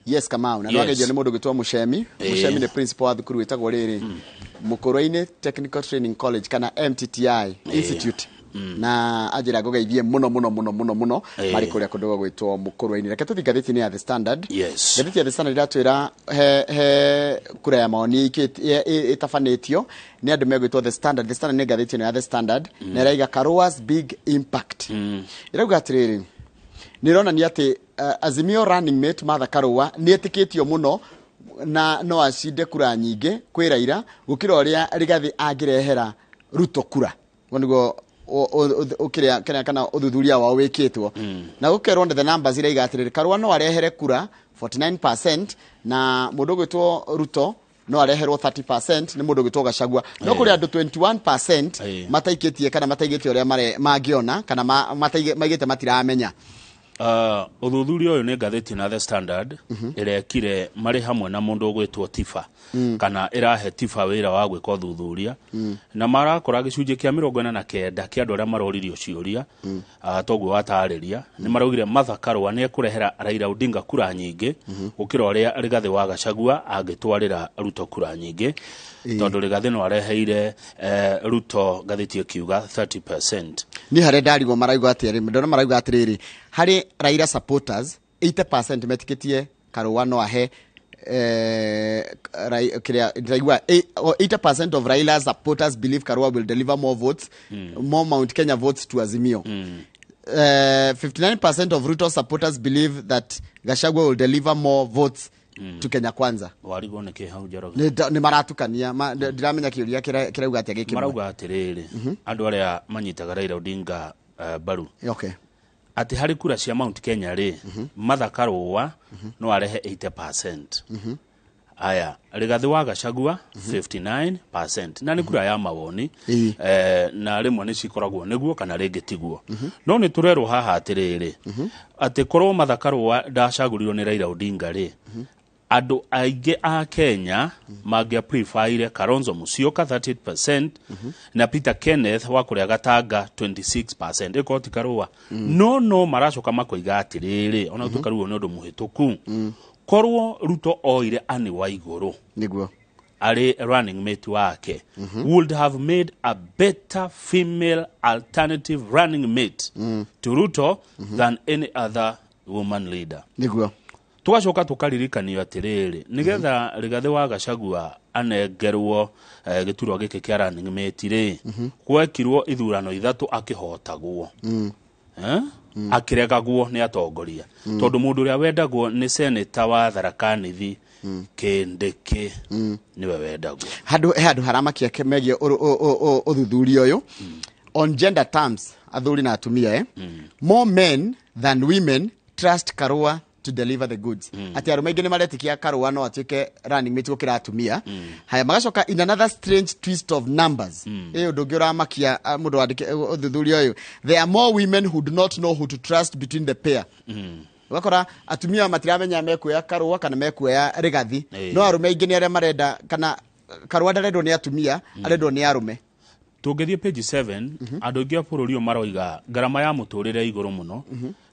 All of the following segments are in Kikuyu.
Yes, Kamau, na Yes. nĩwageithio nĩ mũndũ gwĩtwo Mũcemi. Mũcemi nĩ principal wa thukuru wĩtagwo rĩrĩ Mũkũrwe-inĩ Technical Training College kana MTTI Institute, na anjĩra ngũgeithie mũno mũno mũno mũno mũno. Marĩ kũrĩa kũndũ gwĩtwo Mũkũrwe-inĩ. Reke tũthiĩ ngathĩti-inĩ ya The Standard. Ngathĩti ya The Standard iratwĩra he kura ya maoni ĩtabanĩtio nĩ andũ megwĩtwo The Standard. The Standard nĩ ngathĩti ĩno ya The Standard, na ĩraiga "Karua's big impact". Ĩrauga atĩrĩrĩ, nĩ ĩronania atĩ Azimio running mate Martha Karua nĩ etĩkĩtio mũno na no acinde kura nyingĩ kwĩ Raila gũkĩra ũrĩa Rigathi angĩrehera Ruto kura. Ũguo nĩguo kĩrĩa kĩrĩa kana ũthuthuria wao wĩkĩtwo, na gũkerwo the numbers iraiga atĩrĩrĩ, Karua no arehere kura 49% na mũndũ ũgwĩtwo Ruto no areherwo 30% nĩ mũndũ ũgwĩtwo Gachagua, no kũrĩ andũ 21% mataikĩtie kana mataigĩte ũrĩa mangĩona kana maigĩte matiramenya. Ũthuthuria ũyũ nĩ ngathĩti na The Standard ĩrekire marĩ hamwe na mũndũ ũgwĩtwo Tifa, kana ĩrahe Tifa wĩra wa gwĩka ũthuthuria, na marakora gĩcunjĩ kĩa 49 kĩa andũ arĩa maroririo ciũria, toguo watarĩria, nĩ maraugire Martha Karua nĩ ekũrehera Raila Odinga kura nyingĩ gũkĩra ũrĩa Rigathĩ wa Gachagua angĩtwarĩra Ruto kura nyingĩ, tondũ Rigathĩ no areheire Ruto, ngathĩti ĩkiuga, 30%. Niĩ harĩa ndarigwo, marauga atĩrĩ, ndona marauga atĩrĩrĩ, harĩ Raila supporters 80% metĩkĩtie Karua no ahe kĩrĩa ndĩraigua, 80% of Raila supporters believe Karua will deliver more votes, more Mount Kenya votes to Azimio. 59% of Ruto supporters believe that Gachagua will deliver more votes to Kenya Kwanza. Warigwo nĩ kĩ hau, Njoroge? Nĩ maratukania, ndiramenya kĩũria kĩrauga atĩa gĩkĩ. Marauga atĩrĩrĩ, andũ arĩa manyitaga Raila Odinga mbaru, atĩ harĩ kura cia Mount Kenya rĩ, Martha Karua no arehe 80%, aya Rigathĩ wa Gachagua 59%, na nĩ kura ya mawoni. Na rĩmwe nĩ cikoragwo nĩguo kana rĩngĩ tiguo, no nĩ tũrerwo haha atĩrĩrĩ, atĩ korwo Martha Karua ndacagũrirwo nĩ Raila Odinga rĩ, andũ aingĩ a Kenya mangĩa preferire Kalonzo Musyoka 38% na Peter Kenneth wa kũrĩa Gatanga 26%, ĩkorwo ti Karua. No maracoka makoiga atĩrĩrĩ, ona gũtuĩka rĩu nĩ ũndũ mũhĩtũku, korwo Ruto oire Anne Waigũrũ arĩ running mate wake, would have made a better female alternative running mate to Ruto than any other woman leader. Tugacoka tukaririkanio atĩrĩrĩ, nĩgetha Rigathĩ wa Gachagua anengerwo gĩturwa gĩkĩ kĩa running mate rĩ, gwekirwo ithurano ithatũ akĩhotagwo, eh? Akĩregagwo nĩ atongoria, tondũ mũndũ ũrĩa wendagwo nĩ seneta wa Tharaka Nithi Kindiki, nĩwe wendagwo. Handũ he handũ haramakia megiĩ ũthuthuria ũyũ on gender terms, athuri na atumia, eh? More men than women trust Karua to deliver the goods, atĩ arũme aingĩ nĩ maretĩkia Karua no atuĩke running mate gũkĩra atumia. Haya, magacoka, in another strange twist of numbers, ĩ ũndũ ũngĩ ũramakia, mũndũ wandĩke ũthuthuria ũyũ, there are more women who do not know who to trust between the pair. Ũgakora atumia matiramenya mekuoya Karua kana mekuoya Rigathi, no arũme aingĩ nĩ arĩa marenda, kana Karua ndarendwo nĩ atumia, arendwo nĩ arũme. Tũngĩthiĩ page 7, andũ aingĩ a bũrũri ũyũ maroiga ngarama ya mũtũrĩre igũrũ mũno,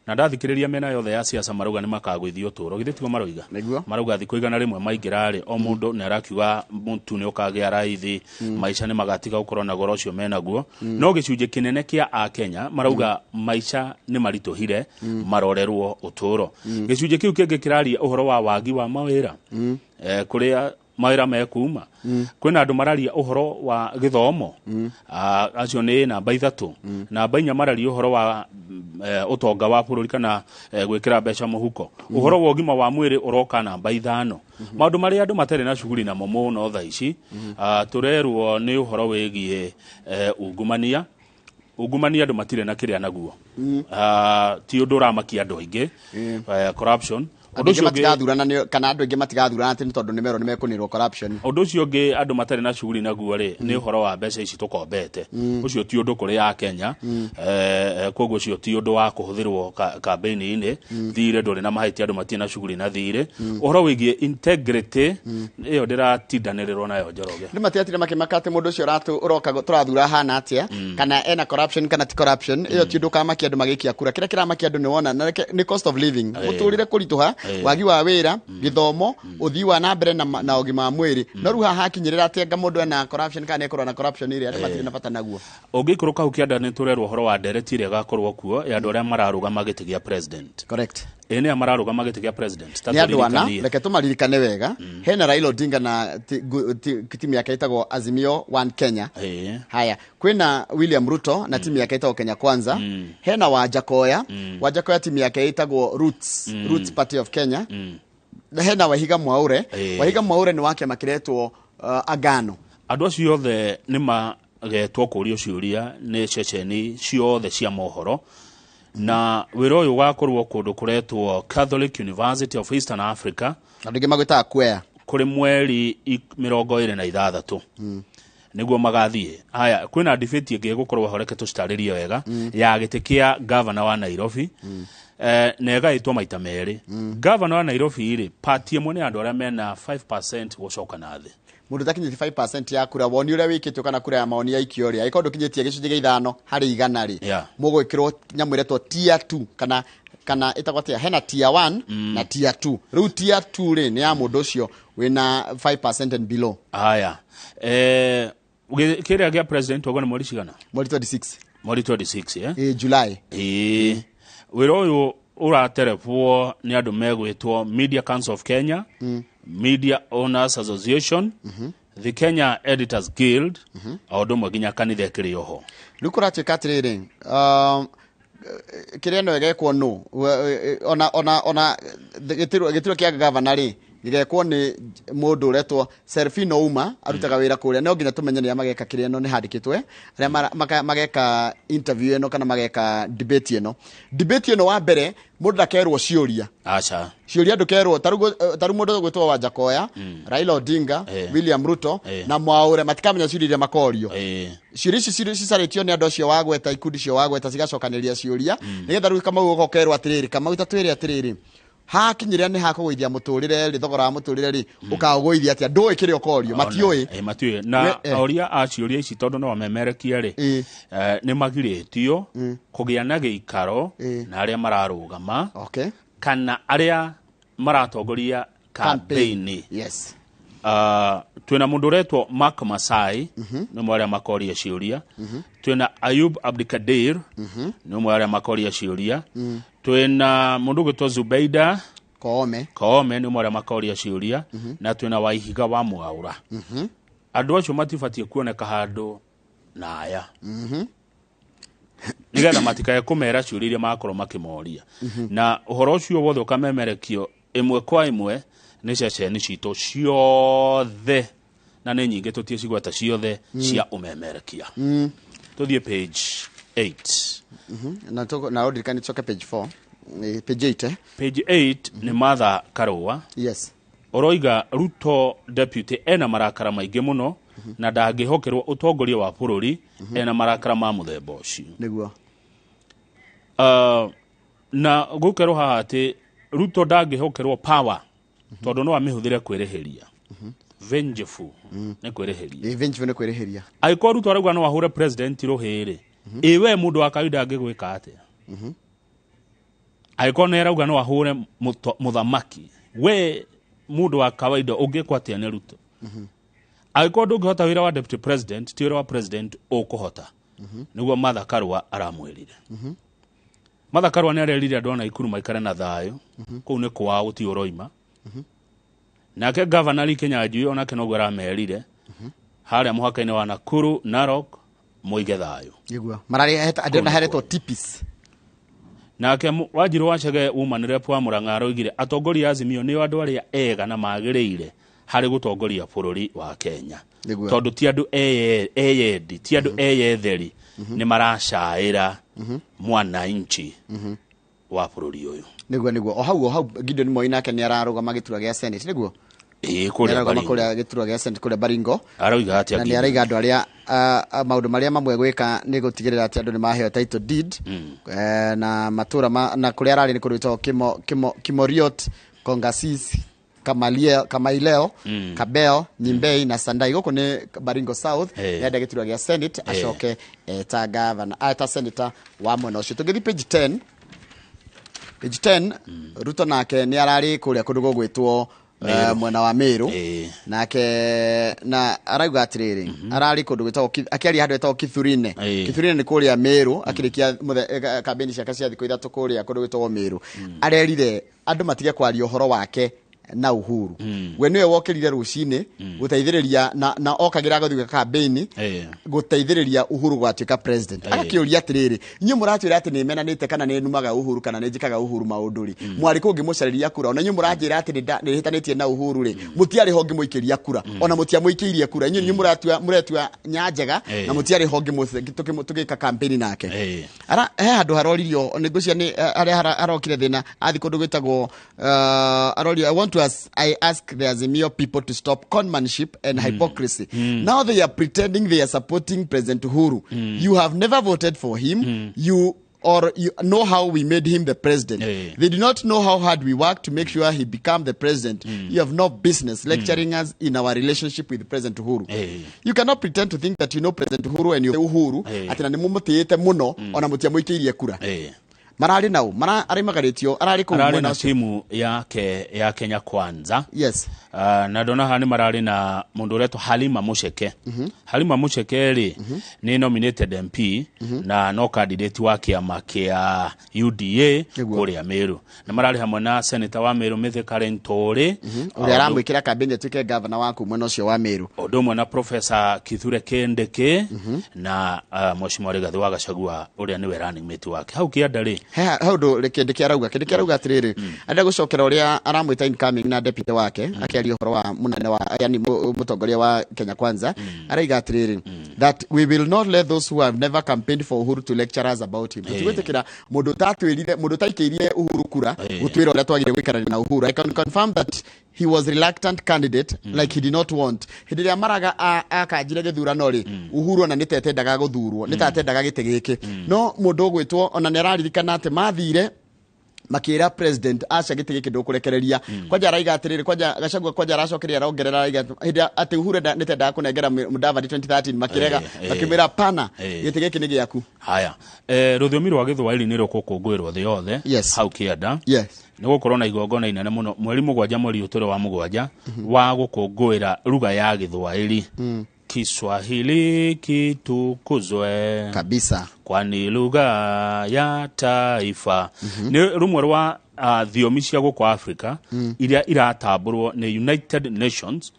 na ndathikĩrĩria mĩena yothe ya siasa marauga nĩ makagũithia ũtũũro. Githĩ tiguo marauga? Nĩguo. Marauga thikũ 100 maingĩra rĩ, o mũndũ nĩ arakiuga mũtu nĩ ũkagĩa raithi, maica nĩ magatiga gũkorwo na goro ũcio menaguo. No gĩcunjĩ kĩnene kĩa akenya marauga maica nĩ maritũhire, marorerwo ũtũũro. Gĩcunjĩ kĩu kĩngĩ kĩraria ũhoro wa wagi wa mawĩra, kũrĩa mawĩra mekuma. Kwĩna andũ mararia ũhoro wa gĩthomo. Acio nĩ namba 3. Namba 4 mararia ũhoro wa ũtonga wa bũrũri kana gwĩkĩra mbeca mũhuko. Ũhoro wa ũgima wa mwĩrĩ ũroka namba 5. Maũndũ marĩa andũ matarĩ na cuguri namo mũno thaa ici, tũrerwo nĩ ũhoro wĩgiĩ ungumania. Ungumania andũ matirĩ na kĩrĩa naguo. Ti ũndũ ũramakia andũ aingĩ, corruption. Andũ Ũndũ aingĩ ũcio ũngĩ matigathurana kana andũ aingĩ matigathurana atĩ nĩ tondũ nĩ merwo nĩ mekũnĩrwo corruption. Ũndũ ũcio ũngĩ andũ matarĩ na cuguri naguo rĩ, nĩ ũhoro wa mbeca ici tũkombete. Ũcio ti ũndũ kũrĩ ya Kenya, koguo ũcio ti ũndũ wa kũhũthĩrwo kambĩini-inĩ. Thirĩ ndũrĩ na mahĩtia, andũ matirĩ na cuguri na thirĩ. Ũhoro wĩgiĩ integrity, ĩyo ndĩratindanĩrĩrwo nayo, Njoroge. Nĩ matiatire makĩmaka atĩ mũndũ ũcio ũroka tũrathura hana atĩa, kana ena corruption kana ti corruption. Ĩyo ti ũndũ ũkamakia andũ magĩikia kura. Kĩrĩa kĩramakia andũ nĩ wona na nĩ cost of living, mũtũrĩre kũritũha. Wagi wa wĩra, gĩthomo, ũthii wa na mbere na ũgima wa mwĩrĩ. No rĩu haha hakinyĩrĩra atĩ anga mũndũ ena corruption kana nĩekũrũa na corruption ĩrĩa andũ matirĩ na bata naguo. Ũngĩikũrũka hau kĩanda nĩ tũrerwo ũhoro wa ndereti ĩrĩa ĩgakorwo kuo ya andũ arĩa mararũgama gĩtĩ gĩa president. Correct. Ĩ nĩ a mararũgama gĩtĩ gĩa president? Ta Nĩ andũ ana. tũririkanie. Reke tũmaririkane wega. Hena Raila Odinga na timu yake ĩtagwo Azimio One Kenya. Haya, kwĩna William Ruto na timu yake ĩtagwo Kenya Kwanza. Hena Wajakoya. Wajakoya timu yake ĩtagwo Roots Party of Kenya. Na hena Wahiga Mwaure. Wahiga Mwaure nĩ wa kĩama kĩretwo Agano. Andũ acio othe nĩ magetwo kũrio ciũria nĩ ceceni ciothe cia mohoro, na wĩra ũyũ ũgakorwo kũndũ kũretwo Catholic University of Eastern Africa. Andũ aingĩ magwĩtaga Kwea. Kũrĩ mweri 26 nĩguo magathiĩ. Haya, kwĩna debate ĩngĩ ĩgũkorwo ho, reke tũcitarĩrie wega, ya gĩtĩ kĩa gavana wa Nairobi. Na ĩgaĩtwo maita merĩ. Gavana wa Nairobi rĩ, party ĩmwe nĩ andũ arĩa mena 5% gũcoka na thĩ. Mũndũ ũtakinyĩtie 5% ya kura, woni ũrĩa wĩkĩtwo kana kura ya maoni yaikio rĩ, angĩkorwo ndũkinyĩtie 5% rĩ, mũgwĩkĩrwo nyamũ ĩretwo tier 2 kana ĩtagwo atĩa? Hena tier 1 na tier 2. Rĩu tier 2 rĩ, nĩ ya mũndũ ũcio wĩna 5% and below. Haya, kĩrĩa gĩa president wagwo nĩ mweri cigana? Mweri 26. Mweri 26, eh? July. Ĩĩ. Wĩra ũyũ ũraterebwo nĩ andũ megwĩtwo Media Council of Kenya, Media Owners Association, the Kenya Editors Guild, o ũndũ ũmwe nginya kanitha ĩkĩrĩ oho. Rĩu kũratuĩka atĩrĩrĩ, kĩrĩa ĩno ĩgekwo nũ? Ona gĩturwa kĩa gavana rĩ, gĩgekwo nĩ mũndũ ũretwo Serfino Uma, arutaga wĩra kũrĩa. No nginya tũmenye nĩ arĩa mageka kĩrĩa ĩno nĩ handĩkĩtwo, arĩa mageka interview ĩno kana mageka debate ĩno. Debate ĩno wa mbere mũndũ ndakerwo ciũria. Aca. Ciũria ndũkerwo, ta rĩu mũndũ ũgwĩtwo Wajakoya, Raila Odinga, William Ruto na Mwaure matikamenya ciũria iria makorio. Ciũria ici cicarĩtio nĩ andũ acio wagweta, ikundi icio wagweta, cigacokanĩrĩria ciũria nĩgetha rĩu Kamau ũgoka ũkerwo atĩrĩrĩ, Kamau ta twĩre atĩrĩrĩ, hakinyĩrĩra nĩ hakũgũithia mũtũrĩre rĩ, thogora wa mũtũrĩre rĩ, ũkaũgũithia atĩa? Ndũĩ kĩrĩa ũkorio, matiũĩ. Matiũĩ. Na oria a ciũria ici tondũ no amemerekie rĩ, nĩ magirĩtio kũgĩa na gĩikaro na arĩa mararũgama kana arĩa maratongoria Campaign. campaign. Twĩna mũndũ ũretwo Mark Masai, nĩ ũmwe arĩa makoria ciũria. Twĩna Ayub Abdikadir, nĩ ũmwe arĩa makoria ciũria. Twĩna mũndũ ũgwĩtwo Zubeida Koome. Koome, nĩ ũmwe arĩa makoria ciũria. Na twĩna Waihiga wa Mwaũra. Andũ acio matibatiĩ kuoneka handũ na aya nĩgetha matikae kũmera ciũria iria magakorwo makĩmoria, na ũhoro ũcio wothe ũkamemerekio ĩmwe kwa ĩmwe nĩ ceceni citũ ciothe, na nĩ nyingĩ, tũtie cigweta ciothe cia ũmemerekia. Tũthiĩ page 8. Na ũndirikanie tũcoke page 4. Page 8, eh? Page 8 nĩ Martha Karũa. Ũroiga Ruto deputy ena marakara maingĩ mũno na ndangĩhokerwo ũtongoria wa bũrũri, ena marakara ma mũthemba ũcio. Nĩguo. Na gũkerwo haha atĩ Ruto ndangĩhokerwo power tondũ no amĩhũthĩre kwĩrĩhĩria, vengeful nĩ kwĩrĩhĩria. Vengeful nĩ kwĩrĩhĩria. Angĩkorwo Ruto arauga no ahũre president rũhĩ rĩ, ĩ we mũndũ wa kawaida angĩgwĩka atĩa? Angĩkorwo nĩ arauga no ahũre mũthamaki, we mũndũ wa kawaida ũngĩkwo atĩa nĩ Ruto? Angĩkorwo ndũngĩhota wĩra wa deputy president, ti wĩra wa president ũkũhota. Nĩguo Martha Karũa aramwĩrire. Martha Karũa nĩ arerire andũ a Naikuru maikare na thayũ, kũu nĩ kwao, gũtirĩ ũroima. Nake Governor Lee Kinyanjui onake noguo aramerire harĩa mũhaka-inĩ wa Nakuru Narok mũige thayũ. Nĩguo mararĩ ndĩrona heretwo tipis. Nake Wanjiru wa Chege woman rep wa Murang'a aroigire atongoria a Azimio nĩo andũ arĩa ega na magĩrĩire harĩ gũtongoria bũrũri wa Kenya, tondũ ti andũ eyendi, ti andũ eyetheri, nĩ maracaĩra mwananchi wa bũrũri ũyũ. Nĩguo o hau Gideon Moi nake nĩ ararũgama gĩturwa gĩa Senate, nĩguo? Ĩĩ, kũrĩa Nĩararũgama Baringo. Kũrĩa gĩturwa gĩa Senate kũrĩa Baringo. Arauga atĩa? Na nĩ Gideon? araiga andũ arĩa maũndũ marĩa mamwe gwĩka nĩ gũtigĩrĩra atĩ andũ nĩ maheo title deed. Na matũra na kũrĩa ararĩ nĩ kũndũ gwĩtagwo Kimoriot, Kongasis, Kamaileo, Kabel, Nyimbei na Sandai. Gũkũ nĩ Baringo South. Nĩenda gĩturwa gĩa Senate, acoke eta governor, eta senator wa mwena ũcio. Tũngĩthiĩ page 10, Page 10, Ruto nake nĩ ararĩ kũrĩa kũndũ gũgwĩtwo mwena wa Meru. Nake na arauga atĩrĩrĩ, ararĩ kũndũ gwĩtagwo akĩaria handũ hetagwo Kithurine. Kithurine nĩ kũrĩa Meru, akĩrĩkia kambĩini ciake cia thikũ 3 kũrĩa kũndũ gwĩtagwo Meru. Arerire andũ matige kwaria ũhoro wake na Uhuru. We nĩwe wokĩrire rũcinĩ gũteithĩrĩria na okagĩra gũthiĩ kambĩini gũteithĩrĩria Uhuru gwatuĩka president. Agakĩũria atĩrĩrĩ, inyuĩ mũratwĩra atĩ nĩ menanĩte kana nĩ numaga Uhuru kana nĩ njĩkaga Uhuru maũndũ rĩ, mwarĩ kũ ngĩmũcarĩria kura? Ona inyuĩ mũranjĩra atĩ nĩ hĩtanĩtie na Uhuru rĩ, mũtiarĩ ho ngĩmũikĩria kura, ona mũtiamũikĩirie kura. Inyuĩ inyuĩ mũretua nyanjega na mũtiarĩ ho tũgĩka campaign nake. Ara he handũ haroririo nĩ ngwĩciria nĩ harĩa harokire thĩna athi kũndũ gwĩtagwo arorio, I want to ask, I ask the Azimio people to stop conmanship and hypocrisy. Now they are pretending they are supporting President Uhuru. You have never voted for him. You or you know how we made him the president. They do not know how hard we work to make sure he become the president. You have no business lecturing us in our relationship with President Uhuru. You cannot pretend to think that you know President Uhuru and you Uhuru atĩ na nĩ mũmũtĩĩte mũno ona mũtiamũikĩirie kura. Mararĩ nau araimagarĩtio ararĩ kũu ararĩ mwena na ũcio. Timu yake ya Kenya Kwanza. Yes. Na ndona haha nĩ mararĩ na mũndũ ũretwo Halima Mucheke. Halima Mucheke rĩ nĩ nominated MP na no candidate wa kĩama kĩa UDA kũrĩa Meru, na mararĩ hamwe na senator wa Meru Mithika Linturi, ũrĩa aramwĩkĩra kambĩini atuĩke gavana wa kuu mwena ũcio wa Meru, ũndũ ũmwe na Professor Kithure Kindiki na Mheshimiwa Rigathi wa Gachagua ũrĩa nĩwe running mate wake hau kĩanda rĩ. He ũndũ Kindiki arauga, Kindiki arauga atĩrĩrĩ, arenda gũcokera ũrĩa aramwĩta incoming na deputy wake akĩaria ũhoro wa mũnene wa yani mũtongoria wa Kenya Kwanza. Araiga atĩrĩrĩ, that we will not let those who have never campaigned for Uhuru to lecture us about him. Tũtigwĩtĩkĩra mũndũ ũtatwĩrire, mũndũ ũtaikĩirie Uhuru kura gũtwĩra ũrĩa twagĩrĩire gũikarania na Uhuru. I can confirm that he was reluctant candidate, like he did not want. Hĩndĩ ĩrĩa Maraga akanjire gĩthurano rĩ, Uhuru ona nĩ tetendaga gũthurwo, nĩ tatendaga gĩtĩ gĩkĩ, no mũndũ ũgwĩtwo ona nĩ araririkana atĩ mathire makĩra president aca gĩtĩ gĩkĩ ndũkũrekereria. Kwanja araiga atĩrĩrĩ, kwanja Gachagua kwanja aracokeria arongerera araiga hĩndĩ atĩ Uhuru nĩ tendaga kũnengera Mudavadi 2013 makĩrega, makĩmwĩra pana, gĩtĩ gĩkĩ nĩ gĩaku. Haya, rũthiomi rwa Gĩthwaĩri nĩ rũgũkũngũĩrwo thĩ yothe hau kĩanda. Nĩ gũkorwo na igongona inene mũno mweri 7, mweri ũtũrĩ wa 7 wa gũkũngũĩra lugha ya Gĩthwaĩri. Kiswahili kitukuzwe kabisa, kwani lugha ya taifa. Nĩ rũmwe rwa thiomi cia gũkũ Africa iria iratambũrwo nĩ United Nations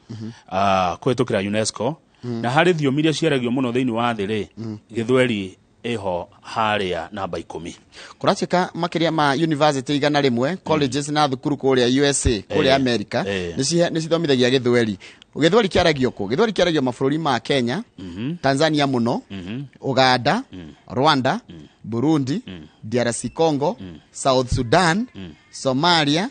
kũhĩtũkĩra UNESCO, na harĩ thiomi iria ciaragio mũno thĩinĩ wa thĩ rĩ, Gĩthweri ĩho harĩa namba 10. Kũratuĩka makĩria ma university 100, colleges na thukuru kũrĩa USA, kũrĩa America, nĩ cithomithagia Gĩthweri. Gĩthweri kĩaragio kũ? Gĩthweri kĩaragio mabũrũri ma Kenya, Tanzania mũno, Uganda, Rwanda, Burundi, DRC Congo, South Sudan, Somalia,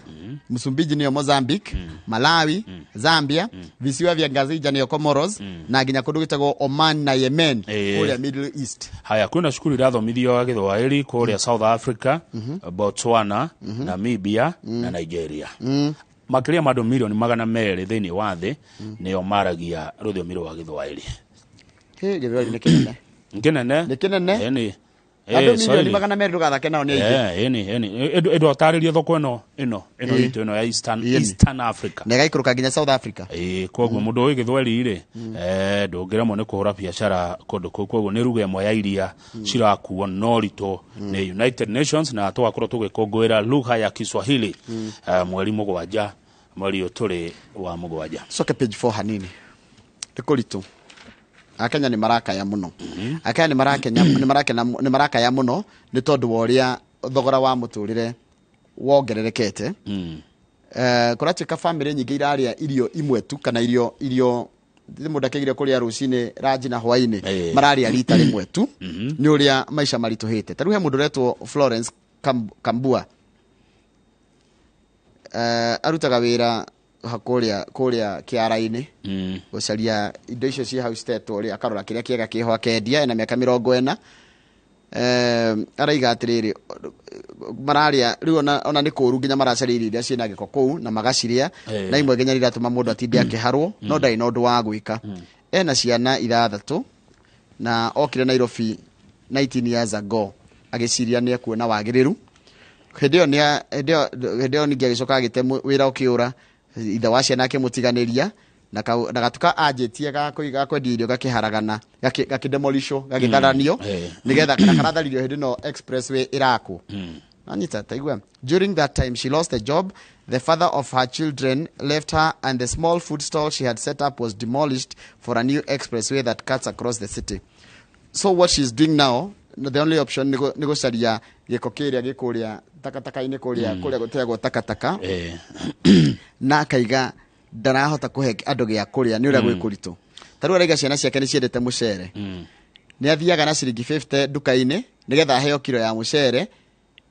Msumbiji nĩyo Mozambique, Malawi, Zambia, visiwa vya Ngazija nĩyo Comoros, na nginya kũndũ gwĩtagwo Oman na Yemen kũrĩa Middle East. Haya, kwĩna cukuru irathomithio Gĩthwaĩri kũrĩa South Africa, Botswana, Namibia na Nigeria. Makĩria ma andũ milioni 200 thĩinĩ wa thĩ nĩo maragia rũthiomi rwa Gĩthwaĩri. Gĩthwaĩri nĩ kĩnene. Nĩ kĩnene. Nĩ kĩnene. Ĩni. Andũ milioni 200 ndũgathake nao nĩ aingĩ. Ĩni, ĩni. Ĩndũ ũtarĩrie thoko ĩno ĩno ĩno itũ ĩno ya Eastern Africa. Na ĩgaikũrũka nginya South Africa. Koguo mũndũ ũĩ Gĩthweri rĩ, ndũngĩremwo nĩ kũhũra biacara kũndũ kũu. Koguo nĩ ruga ĩmwe ya iria cirakuo na ũritũ nĩ United Nations, na tũgakorwo tũgĩkũngũĩra lugha ya Kiswahili mweri 7, mweri ũyũ tũrĩ wa 7. Coke page 4 hanini. Nĩ kũritũ. Akenya nĩ marakaya mũno. Akenya nĩ marakenya, nĩ marakena, nĩ marakaya mũno nĩ tondũ wa ũrĩa thogora wa mũtũrĩre wongererekete. Kũratuĩka family nyingĩ irarĩa irio imwe tu, kana irio mũndũ akĩgire kũrĩa rũcinĩ, ranji na hwainĩ, mararĩa rita rĩmwe tu nĩ ũrĩa maica maritũhĩte. Ta rĩu he mũndũ ũretwo Florence Kambua. Arutaga wĩra kũrĩa kĩara-inĩ, gũcaria indo icio ciĩ hau citetwo rĩ, akarora kĩrĩa kĩega kĩho akendia. Ena mĩaka 40. Araiga atĩrĩrĩ, mararĩa rĩu ona nĩ kũũru nginya maracaria irio iria ciĩna gĩko kũu na magacirĩa, na imwe nginya iratũma mũndũ atinde akĩharwo, no ndarĩ na ũndũ wa gwĩka. Ena ciana 6 na okire Nairobi 19 years ago agĩciria nĩ ekuona wagĩrĩru. Hĩndĩ ĩyo hĩndĩ ĩyo ningĩ agĩcoka agĩte wĩra ũkĩũra, ithe wa ciana akĩmũtiganĩria, na na gatuka anjĩtie ga kwendia irio gakĩharagana, gakĩdemolishwo, gagĩtharanio, nĩgetha kana karatharirio hĩndĩ ĩno expressway ĩrakwo. Anita, taigua. During that time, she lost a job. The father of her children left her, and the small food stall she had set up was demolished for a new expressway that cuts across the city. So what she's doing now, the only option nĩ gũcaria gĩko kĩrĩa gĩ kũrĩa takataka-inĩ, kũrĩa kũrĩa gũteagwo takataka, na akaiga ndarahota kũhe andũ gĩa kũrĩa nĩ ũrĩa gwĩ kũritũ. Ta rĩu araiga ciana ciake nĩ ciendete mũcere, nĩ athiaga na ciringi 50 nduka-inĩ nĩgetha aheo kiro ya mũcere.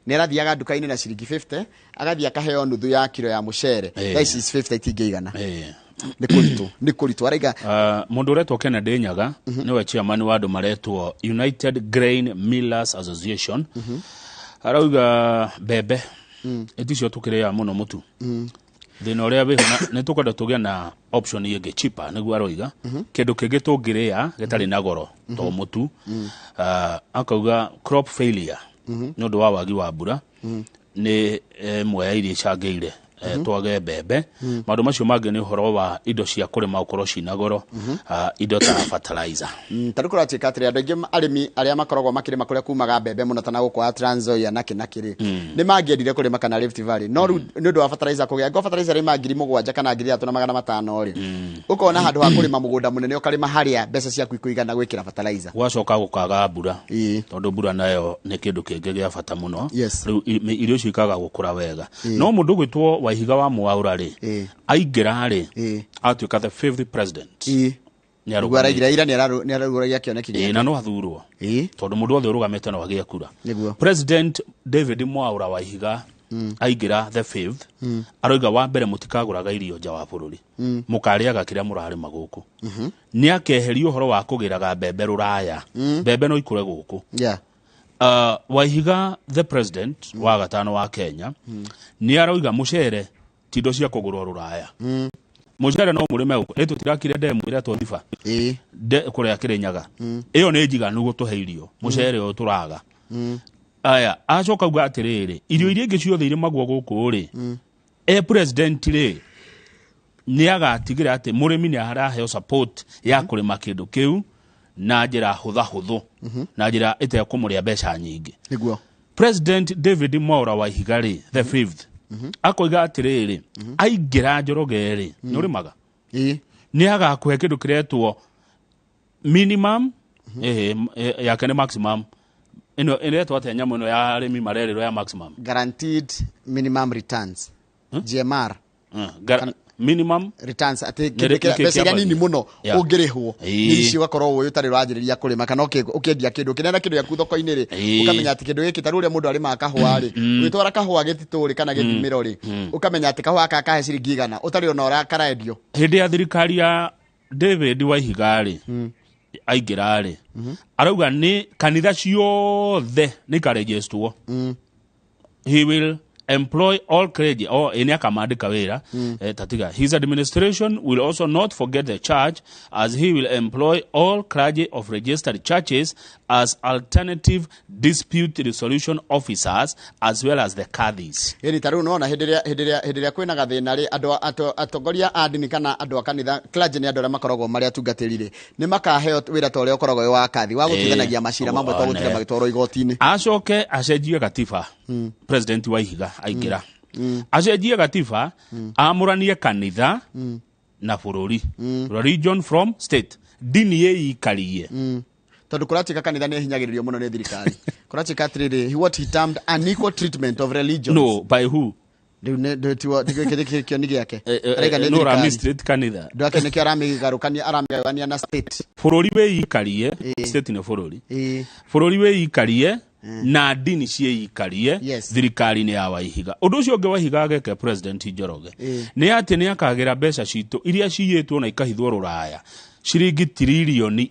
Nĩ arathiaga nduka-inĩ na ciringi 50, agathiĩ akaheo nuthu ya kiro ya mũcere. Thaa ici 50 itingĩigana. Nĩ kũritũ, nĩ kũritũ araiga. Mũndũ ũretwo Kennedy Nyaga nĩwe chairman wa andũ maretwo United Grain Millers Association, arauga mbembe ĩticio tũkĩrĩaga mũno mũtu, thĩna ũrĩa wĩho nĩ tũkwenda tũgĩe na option ĩngĩ cheaper, nĩguo aroiga kĩndũ kĩngĩ tũngĩrĩa gĩtarĩ na goro to mũtu. Akauga crop failure nĩ ũndũ wa wagi wa mbura nĩ ĩmwe ya iria icangĩire twage mbembe. Maũndũ macio mangĩ nĩ ũhoro wa indo cia kũrĩma gũkorwo cina goro, indo ta fertilizer. Ta rĩu kũratuĩka atĩrĩ, andũ aingĩ arĩmi arĩa makoragwo makĩrĩma kũrĩa kumaga mbembe mũno ta na gũkũ wa Trans Nzoia na kĩ na kĩrĩ, nĩ mangĩendire kũrĩma kana Rift Valley, no rĩu nĩ ũndũ wa fertilizer kũgĩa ngo fertilizer rĩma 7,000 kana 3,500 rĩ, ũkona handũ ha kũrĩma mũgũnda mũnene ũkarĩma harĩa mbeca ciaku ikũigana gwĩkĩra fertilizer. Gwacoka gũkaga mbura, tondũ mbura nayo nĩ kĩndũ kĩngĩ gĩa bata mũno. Rĩu irio icio ikaga gũkũra wega. No mũndũ ũgwĩtwo Waihiga wa Mwaũra rĩ, aingĩra rĩ, atuĩka the fifth president. Nĩ Nĩguo araigĩra ira nĩ ararugũragia kĩoneki gĩake. Na no athurwo, tondũ mũndũ wothe ũrũgamĩte no agĩe kura. President David Mwaũra Waihiga aingĩra the fifth, aroiga wa mbere mũtikagũraga irio nja wa bũrũri, mũkarĩaga kĩrĩa mũrarĩma gũkũ. Nĩ akeheria ũhoro wa kũgĩraga mbembe rũraya, mbembe no ikũre gũkũ. Waihiga the president wa gatano wa Kenya nĩ aroiga mũcere ti indo cia kũgũrwo rũraya, mũcere no mũrĩme gũkũ. Ĩ tũtirakire ndemu ĩretwo Thiba kũrĩa Kĩrĩnyaga, ĩyo nĩ njiganu gũtũhe irio mũcere ũyũ tũraga. Aya acoka uga atĩrĩrĩ, irio iria ingĩ ciothe irĩmagwo gũkũ rĩ, e president rĩ, nĩ agatigĩra atĩ mũrĩmi nĩ araheo support ya kũrĩma kĩndũ kĩu na njĩra hũthahũthũ, na njĩra ĩtekũmũrĩa mbeca nyingĩ. President David Mwaũra Waihiga rĩ, the fifth, akoiga atĩrĩrĩ, aingĩra Njoroge rĩ, nĩ ũrĩmaga, nĩ agakũhe kĩndũ kĩretwo minimum, yake nĩ maximum, ĩno ĩretwo atĩa nyamũ ĩno ya arĩmi marerĩrwo ya maximum? Guaranteed minimum returns, GMR. Minimum returns, atĩ Nĩ kĩndũ nĩkĩ mbeca iria kĩambagia? nini mũno ũngĩrĩhwo nĩ icio, ũgakorwo ũĩ ũtarĩ ũranjĩrĩria kũrĩma kana ũkĩendia kĩndũ, ũkĩneana kĩndũ gĩaku thoko-inĩ rĩ, ũkamenya atĩ kĩndũ gĩkĩ, ta rĩu ũrĩa mũndũ arĩmaga kahũa rĩ, ũgĩtwara kahũa gĩtitũ rĩ kana gĩthimĩro rĩ, ũkamenya atĩ kahũa gaka kahe ciringi 100 ũtarĩ ona ũrĩa karendio. Hĩndĩ ya thirikari ya David Waihiga rĩ, aingĩra rĩ, arauga nĩ kanitha ciothe nĩ ikarejestwo. He will employ all clergy or ĩ nĩ akamandĩka wĩra. Tatiga his administration will also not forget the church, as he will employ all clergy of registered churches as alternative dispute resolution officers, as well as the caddies. Ĩni ta rĩu nona hĩndĩ ĩrĩa kwĩna gathĩna rĩ, andũ atongoria a ndini kana andũ a kanitha, clergy nĩ andũ arĩa makoragwo marĩ atungatĩri rĩ, nĩ makaheo wĩra ta ũrĩa ũkoragwo wĩ wa kathi wa gũtuithanagia macira mamwe to gũtinda magĩtwarwo igoti-inĩ. Acoke acenjie gatiba. President Waihiga aingĩra acenjie gatiba, amũranie kanitha na bũrũri, religion from state, ndini ĩikarie. Tondũ kũratuĩka kanitha nĩ ĩhinyagĩrĩrio mũno nĩ thirikari, kũratuĩka atĩrĩrĩ, what he termed unequal treatment of religions. No, by who? Rĩu nĩ kĩoni gĩake. Araiga nĩ No thirikari. mistreat kanitha. Ndũ ake nĩkĩo aramĩgarũkania, aramĩgayũkania na state. Bũrũri wĩikarie, state nĩ bũrũri. Bũrũri wĩikarie na ndini ciĩikarie thirikari-inĩ ya Waihiga. Ũndũ ũcio ũngĩ Waihiga ageke, President Njoroge, nĩ atĩ nĩ akagĩra mbeca citũ iria ciyĩtwo na ikahithwo rũraya, ciringi 1.1 trillion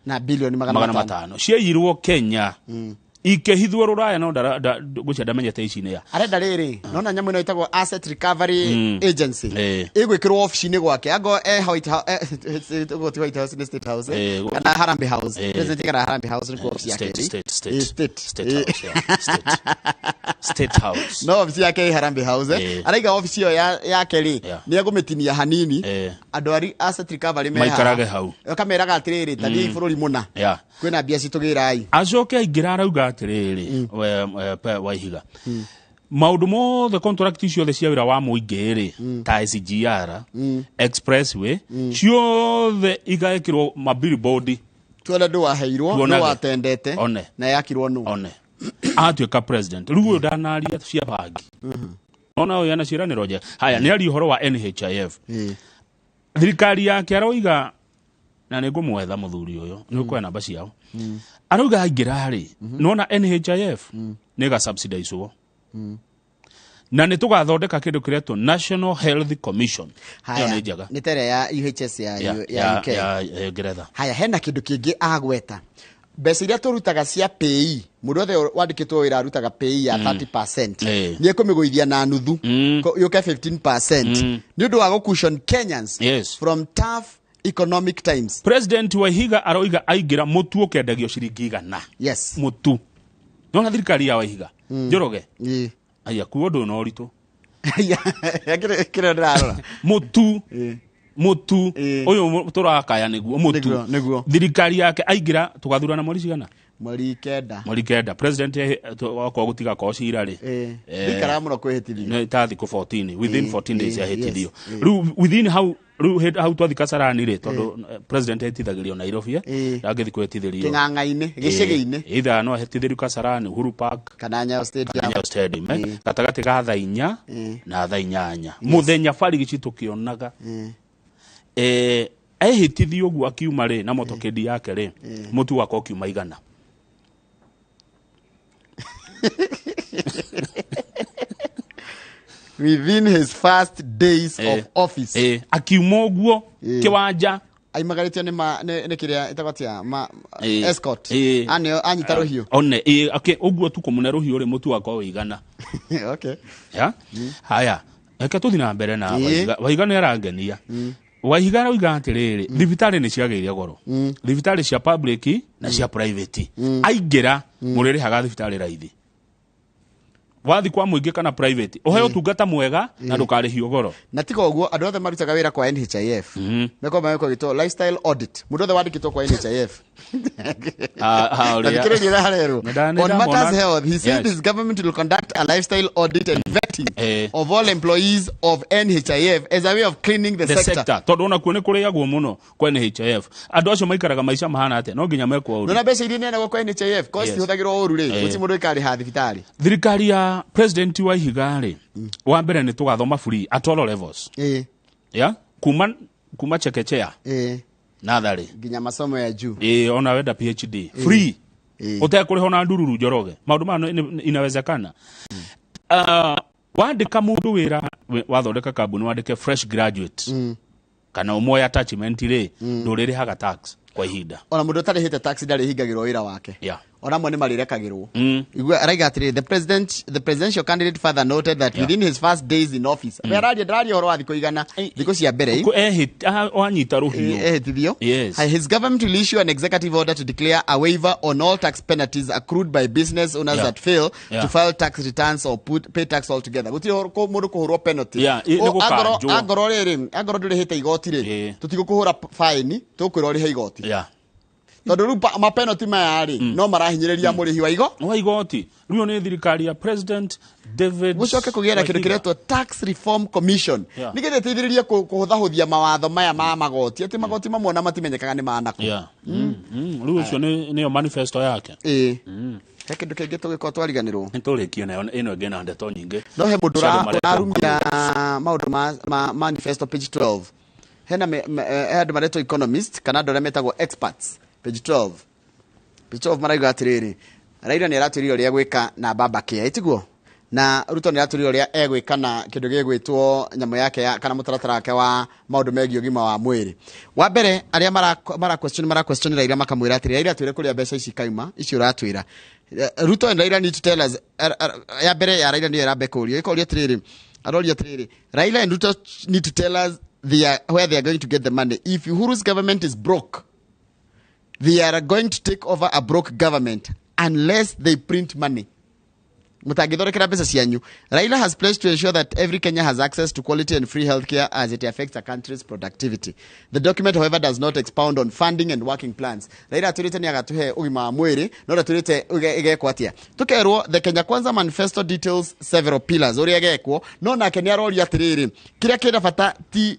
na bilioni 500 ciaiyirwo Kenya. Ikĩhithwo rũraya no ngwĩciria ndamenyete ici nĩ ya. Arenda rĩrĩ, nona nyamũ ĩno ĩtagwo Asset Recovery Agency Eh. ĩgwĩkĩrwo ofici-inĩ gwake, ango e White House, ti White House, nĩ State House, kana Harambee House. President ikaraga Harambee House, nĩkuo ofici yake State ĩrĩ. state state State. State House, yeah. State House. No ofici yake ĩ Harambee House. Araiga ofici ĩyo yake rĩ, nĩ egũmĩtinia hanini, andũ ari asset recovery me haha. Maikarage hau. Akameraga atĩrĩrĩ, ta thiĩi bũrũri mũna, kwĩna mbia citũgĩrai. Acoke aingĩra arauga atĩrĩrĩ, Waihiga, maũndũ mothe, contract ciothe cia wĩra wa mũingĩ rĩ, ta SGR, expressway, ciothe igekĩrwo mabillboard. Tuone ndũ waheirwo, ndũ Tuonage. watendete One. na yakirwo nũ. One atuĩka president rĩu ũyũ ndanaria cia bangi, ona ũyũ ena ciĩranĩro njega. Haya, nĩ aria ũhoro wa NHIF. Thirikari yake aroiga, na nĩ ngũmwetha mũthuri ũyũ, nĩ ũkuoya namba ciao, arauga aingĩra rĩ, nona NHIF nĩ ĩga na nĩ tũgathondeka kĩndũ kĩretwo National Health Commission. Ĩyo nĩ njega. Nĩ tere ya UHS ya, ya UK. Ya Ngeretha. Haya, hena kĩndũ kĩngĩ agweta, mbeca iria tũrutaga cia pay, mũndũ othe wandĩkĩtwo wĩra arutaga pay ya 30%, nĩ ekũmĩgũithia na nuthu, yũke 15%, nĩ ũndũ wa gũ-cushion Kenyans from tough economic times. President Waihiga aroiga aingĩra, mũtu ũkendagio ciringi 100. Mũtu, nona thirikari ya Waihiga, Njoroge? Ĩ. Aya, kuo ũndũ ũyũ na ũritũ. Kĩrĩa ndĩrarora. Mũtu, mũtu ũyũ tũrakaya nĩguo mũtu. Nĩguo. Thirikari yake aingĩra, tũgathurana mweri cigana? Mweri 9. Mweri 9. President wakorwo gũtigakorwo cira rĩ, Ndikaraga mũno kwĩhĩtithio. Nĩ ta thikũ 14, within 14 days yahĩtithio. Yes. Rĩu within hau rĩu hau twathi Kasarani rĩ, tondũ president ahĩtithagĩrio Nairobi, ndangĩthi kwĩhĩtithĩrio Kĩng'ang'a-inĩ, gĩcĩgĩ-inĩ. Either no ahĩtithĩrio Kasarani, Uhuru Park, kana Nyayo Stadium. Nyayo Stadium, gatagatĩ ga thaa 4 na thaa 8 mũthenya, barigici tũkĩonaga. Ehĩtithio ũguo, akiuma rĩ na motokedi yake rĩ, mũtu wakwa ũkiuma 100. Within his first days of office. Akiuma ũguo kĩwanja. Aimagarĩtio nĩ nĩ kĩrĩa ĩtagwo atĩa, ma escort. Anyita rũhiũ. One ũguo tu kũmũne rũhiũ rĩ, mũtu wakwa wĩ 100. Ya haya, reke tũthiĩ na mbere na Waihiga. Waihiga nĩ arangenia. Waihiga arauga atĩrĩrĩ, thibitarĩ nĩ ciagĩire goro, thibitarĩ cia public na cia private. Aingĩra, mũrĩrĩhaga thibitarĩ raithi. Wathi kwa mũingĩ kana private, ũheo ũtungata mwega na ndũkarĩhio goro. Na tiga ũguo, andũ othe marutaga wĩra kwa NHIF mekwo magĩtwo lifestyle audit, mũndũ othe wandĩkĩtwo kwa NHIF. Ah, ah, Na thikĩrĩria ũrĩa harerwo. Nĩ On ndamona. matters health, he said his government will conduct a lifestyle audit and vetting of all employees of NHIF as a way of cleaning the the sector. sector, tondũ onakuo nĩ kũrĩagwo mũno kwa NHIF. Andũ acio maikaraga maica mahana atĩa? No nginya mekwo ũru. Nona mbeca iria ineanagwo kwa NHIF ko citihũthagĩrwo ũru rĩ, gũtirĩ mũndũ ĩkarĩha thibitarĩ. Thirikari ya President Waihiga rĩ, wa mbere nĩ tũgathoma free at all levels, ya kuma chekechea, natharĩ, nginya masomo ya juu. Ona wenda PhD, free, ũtekũrĩha ona ndururu. Njoroge, maũndũ maya inawezekana. Wandĩka mũndũ wĩra, wathondeka kambuni, wandĩke fresh graduate kana ũmoe attachment rĩ, ndũrĩrĩhaga tax kwa ihinda. Ona mũndũ ũtarĩhĩte tax ndarĩhingagĩrwo wĩra wake. Ona amwe nĩ marĩrekagĩrwo. Igua araiga atĩrĩrĩ, the presidential candidate further noted that within his first days in office, araria, ndararia ũhoro wa thikũ 100, thikũ cia mbere. Wanyita rũhiũ. Ehĩtithio. His government will issue an executive order to declare a waiver on all tax penalties accrued by business owners that fail to file tax returns or pay tax altogether. Gũtirĩ mũndũ kũhũrwo penalty. Yeah, nĩ O, gũkanjwo. Angorwo rĩrĩ, angorwo ndũrĩhĩte igoti rĩ, tũtigũkũhũra fine, tũkwĩra ũrĩhe igoti, tondũ rĩu mapenalty maya rĩ, no marahinyĩrĩria mũrĩhi wa igo Wa igoti. Rĩu nĩ thirikari ya President David Gũcoke kũgĩe na kĩndũ Waihiga. kĩretwo Tax Reform Commission, nĩgetha ĩteithĩrĩrie kũhũthahũthia mawatho maya ma magoti, atĩ magoti mamwe ona matimenyekaga nĩ manakũ. Yeah. Rĩu ũcio nĩyo manifesto yake. Ĩĩ, he kĩndũ kĩngĩ tũgĩkorwo twariganĩrwo? Nĩ tũrĩkie nayo ĩno ĩngĩ na ndeto nyingĩ No he mũndũ cia andũ maretwo. ũrarumia maũndũ ma manifesto page 12. Hena he andũ maretwo economist kana andũ arĩa metagwo experts, page 12. Page 12 marauga atĩrĩrĩ, Raila nĩ aratwĩrire ũrĩa gwĩka na baba care, ĩtiguo? Na Ruto nĩ aratwĩrire ũrĩa egwĩka na kĩndũ gĩgwĩtwo nyamũ yake ya, kana mũtaratara wake wa maũndũ megiĩ ũgima wa mwĩrĩ. Wa mbere arĩa mara question mara question Raila makamwĩra atĩrĩ, Raila twĩre kũrĩa mbeca ici kauma ici ũratwĩra. Ruto and Raila need to tell us, ya mbere ya Raila nĩyo ĩrambe kũrio, ĩkorio atĩrĩrĩ, aroria atĩrĩrĩ, Raila and Ruto need to tell us where they are going to get the money. If Uhuru's government is broke, they are going to take over a broke government unless they print money. Mutangithondekera mbeca cianyu. Raila has pledged to ensure that every Kenya has access to quality and free healthcare as it affects a country's productivity. The document, however, does not expound on funding and working plans. Raila atwĩrĩte nĩ agatũhe ũgima wa mwĩrĩ, no ndatwĩrĩte ĩgekwo atĩa. Tũkerwo the Kenya Kwanza manifesto details several pillars ũrĩa ĩgekwo, no nake nĩ aroria atĩrĩrĩ, kĩrĩa kĩna bata ti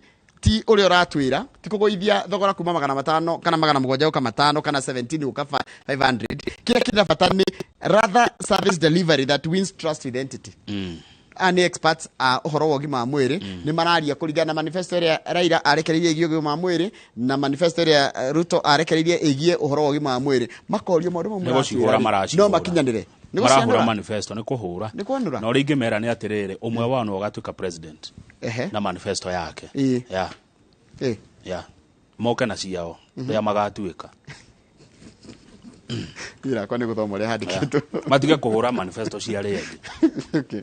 ũrĩa ũratwĩra, ti kũgũithia thogora kuma 500 kana 700 gũka 5 kana 17 gũka 500. Kĩrĩa kĩna bata nĩ rather service delivery that wins trust with entity. Aya nĩ experts a ũhoro wa ũgima wa mwĩrĩ, nĩ mararia kũringana na manifesto ĩrĩa Raila arekereirie ĩgiĩ ũgima wa mwĩrĩ na manifesto ĩrĩa Ruto arekereirie ĩgiĩ ũhoro wa ũgima wa mwĩrĩ, makorio maũndũ mau Nĩ gũcihũra maratwĩra rĩ, maracihũra. no makinyanĩre. Nĩ Marahũra gũcianũra? manifesto nĩ kũhũra. Nĩ kwanũra? Na ũrĩa ingĩmera nĩ atĩrĩrĩ, ũmwe wao nĩwe ũgatuĩka president Ehe. na manifesto yake. Ĩĩ. Yeah. Eh. Yeah. Moke na ciao rĩa magatuĩka. Niĩ nakwa nĩ gũthoma ũrĩa handĩkĩtwo. Matige kũhũra manifesto cia arĩa angĩ. Okay.